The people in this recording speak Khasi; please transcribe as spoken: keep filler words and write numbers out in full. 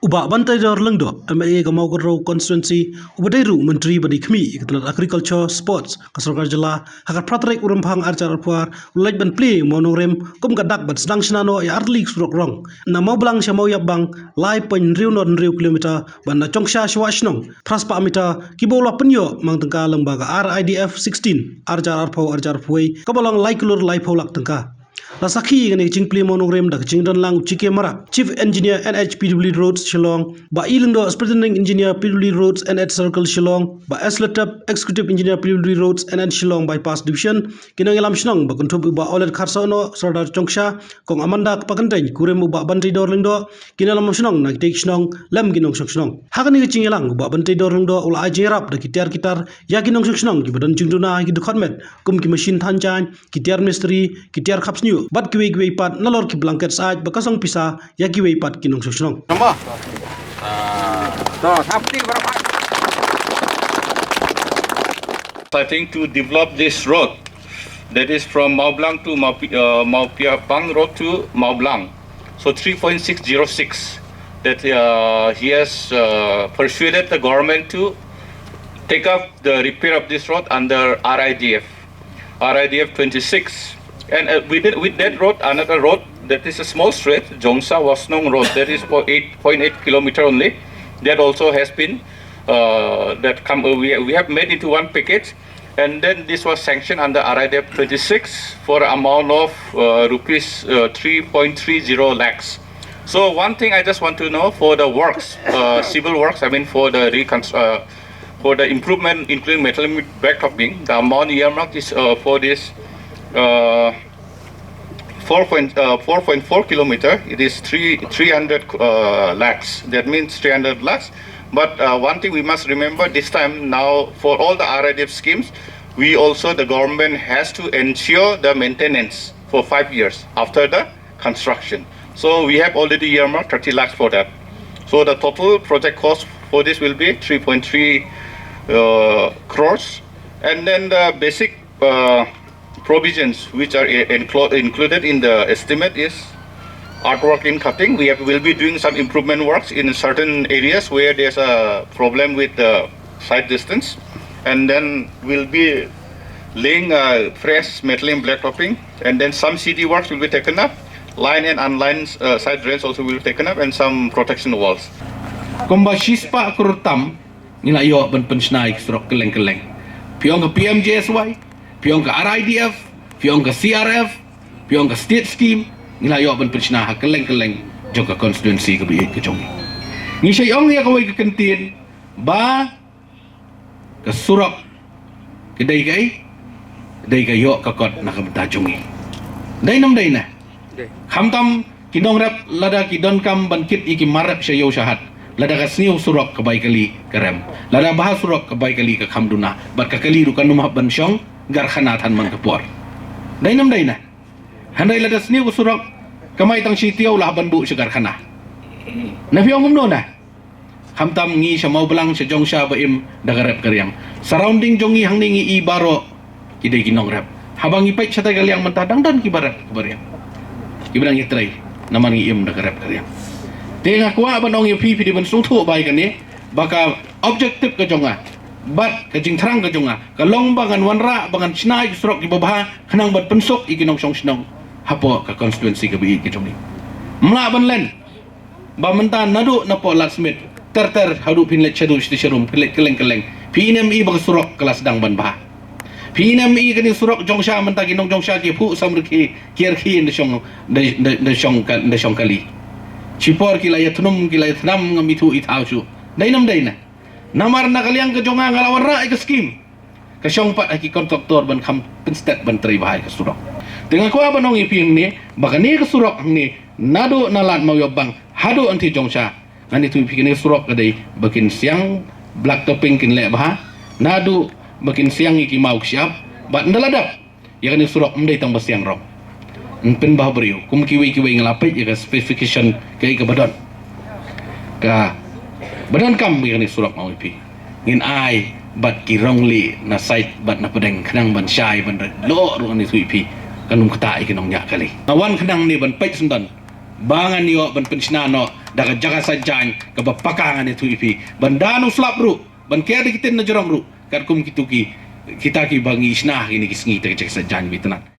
Bah Banteidor Lyngdoh, M L A ka Mawkynrew Constituency, uba dei ruh u Myntri ba dei khmih ïa ka tnat Agriculture, Sports ka Sorkar Jylla, ha ka phra tarik u Rymphang ar hajar arphew ar, u la leit ban plie Mawnongrim kum ka dak ban sdang shna noh ïa artylli ki surok rong na Mawblang sha Mawïapbang, lai point hynriew not hynriew kilometer, bad na Chongsha sha Wahshnong, phra spah meter, kiba u la pynïoh mang tyngka lyngba ka R I D F sixteen, ar hajar arphew, ar hajar arphew wei, kaba long lai klur laiphew lak tyngka. La sakhi ïa kane ka jingplie Mawnongrim da ka jingdon lang u G K Marak, Chief Engineer N H P W D Roads Shillong, Bah E Lyngdoh, Superintendent Engineer P W D Roads and H Circle Shillong, Bah S Latep, Executive Engineer P W D Roads and H Shillong Bypass Division, ki nongïalam shnong ba kynthup u Bah Olet Kharsohnoh, Sordar Chongsha, Kong Amanda Kpakyntein, kurim u Bah Banteidor Lyngdoh, ki nongïalam shnong na kitei ki shnong, lem ki nongshong shnong. Ha kane ka jingïalang u Bah Banteidor Lyngdoh u la ai jingïarap da ki tiar ki tar ïa ki nongshong shnong kiba don jingduna ha ki dkhot met, kum ki machine than jaiñ, ki tiar mistri, ki tiar khap shñiuh, bad kiwei kiwei pat, nalor ki blanket sait ba ka song pisa ïa kiwei pat ki nongshong shnong. Number. Uh, so, safety berapa? I think to develop this road, that is from Mawblang to Mawpi-, uh, Mawpiapang Road to Mawblang. So three point six zero six, that, uh, he has, uh, persuaded the government to take up the repair of this road under R I D F, R I D F twenty-six. And, uh, with, it, with that road, another road, that is a small stretch, Jongsa Wasnong Road, that is for eight point eight kilometer only. That also has been, uh, that come, uh, we, we have made into one package. And then this was sanctioned under R I D F twenty-six for an amount of, uh, rupees, uh, three point three zero lakhs. So one thing I just want to know for the works, uh, civil works, I mean for the reconstru-, uh, for the improvement, including metal blacktopping, the amount earmarked is, uh, for this, uh, four point, uh, four point four kilometer, it is three, three hundred, uh, lakhs. That means three hundred lakhs. But, uh, one thing we must remember this time now, for all the R I D F schemes, we also, the government has to ensure the maintenance for five years after the construction. So we have already earmarked thirty lakhs for that. So the total project cost for this will be three point three, uh, crores. And then the basic, uh, provisions which are i-, inclu-, included in the estimate is earthwork in cutting. We have, will be doing some improvement works in certain areas where there's a problem with the site distance. And then we'll be laying, uh, fresh metallic blacktopping. And then some C D works will be taken up. Line and unlined, uh, side drains also will be taken up, and some protection walls. Kumba shispah klur tam, ngi la ïoh ban pynshna ïa ki surok kylleng kylleng. Phi ong ka P M G S Y, phi ong ka R I D F, phi ong ka C R F, phi ong ka state scheme, ngi la ïoh ban pynshna ha kylleng kylleng jong ka constituency kaba ïeit ka jong ngi. Ngi shait ong ïa kawei ka kyntien, ba ka surok ka dei kaei, ka dei ka ïoh ka kot na ka bynta jong ngi. Dei nam dei na. Khamtam ki nongrep lada ki donkam ban kit ïa ki mar rep sha ïew sha hat, lada ka sniew surok ka bai kali ka rem, lada bha surok ka bai kali ka kham duna, bad ka kali ruh kan ym hap ban shong karkhana than man ka por. Dei nam dei na. Hynrei lada sniew ka surok, ka mai tang shi taïew la hap ban buh sha karkhana. Na phi ong kumno na. Khamtam ngi sha Mawblang sha Jongsha ba im da ka rep ka riang. Surrounding jong ngi hangne ngi i baroh ki dei ki nongrep. Haba ngi peit shatai ka liang mynta dang don kiba rep kiba riang, kiba dang ïatrei namar ngi im da ka rep ka riang. Te nga kwah ban ong ïa phi, phi dei ban sngewthuh ba ïa kane, ba ka objective ka jong nga bad ka jingthrang ka jong nga ka long ba ngan wanrah ba ngan shna ïa ki surok kiba bha khnang ban pynsuk ïa ki nongshong shnong hapoh ka constituency kaba ïeit ka jong ngi. Ym lah ban len ba mynta naduh napoh Lad Smit ter ter haduh phin leit shaduh shatei sharum, phin leit kylleng kylleng, phin ym i ba ka surok ka la sdang ban bha. Phin ym i kane surok Jongsha mynta ki nong Jongsha ki phuh samrkhie ki rkhie da shong, da, da, da shong ka, da shong kali. Shipor ki la ïathnum, ki la ïathnam, ngam ithuh ithaw shuh. Dei nam dei na. Namar na ka liang ka jong nga nga la wanrah ïa ka skim. Ka shong pat ha ki kontraktor ban kham pynstet ban trei bha ïa ka surok. Te nga kwah ban ong ïa phi hangne ba kane ka surok hangne naduh na Lad Mawïapbang haduh hangtei Jongsha, ngan ïathuh ïa phi kane ka surok ka dei ba kin siang blacktopping, kin leh bha, naduh ba kin siang ïa ki maw ki shyiap, bad ynda la dep ïa kane ka surok ym dei tang ba siang rong. Yn pynbha briew kum kiwei kiwei, nga la peit ïa ka specification kaei kaba don, kaba donkam ïa kane ka surok, nga ong ïa phi. Ngin ai bad ki rongli na side bad na pdeng khnang ban shai ban rit loh ruh, ngan ïathuh ïa phi, kan ym ktah ïa ki nongñiah kali. Nga wan khnang ne ban peit syndon ba ngan ïoh ban pynshna noh da ka jaka saitjaiñ kaba paka. Ngan ïathuh ïa phi ban da u slap ruh, ban ker da ki ktien na jrong ruh, katkum kitu ki, kita kiba ngi shna ha kine ki sngi, te ka jaka saitjaiñ ba itynnad.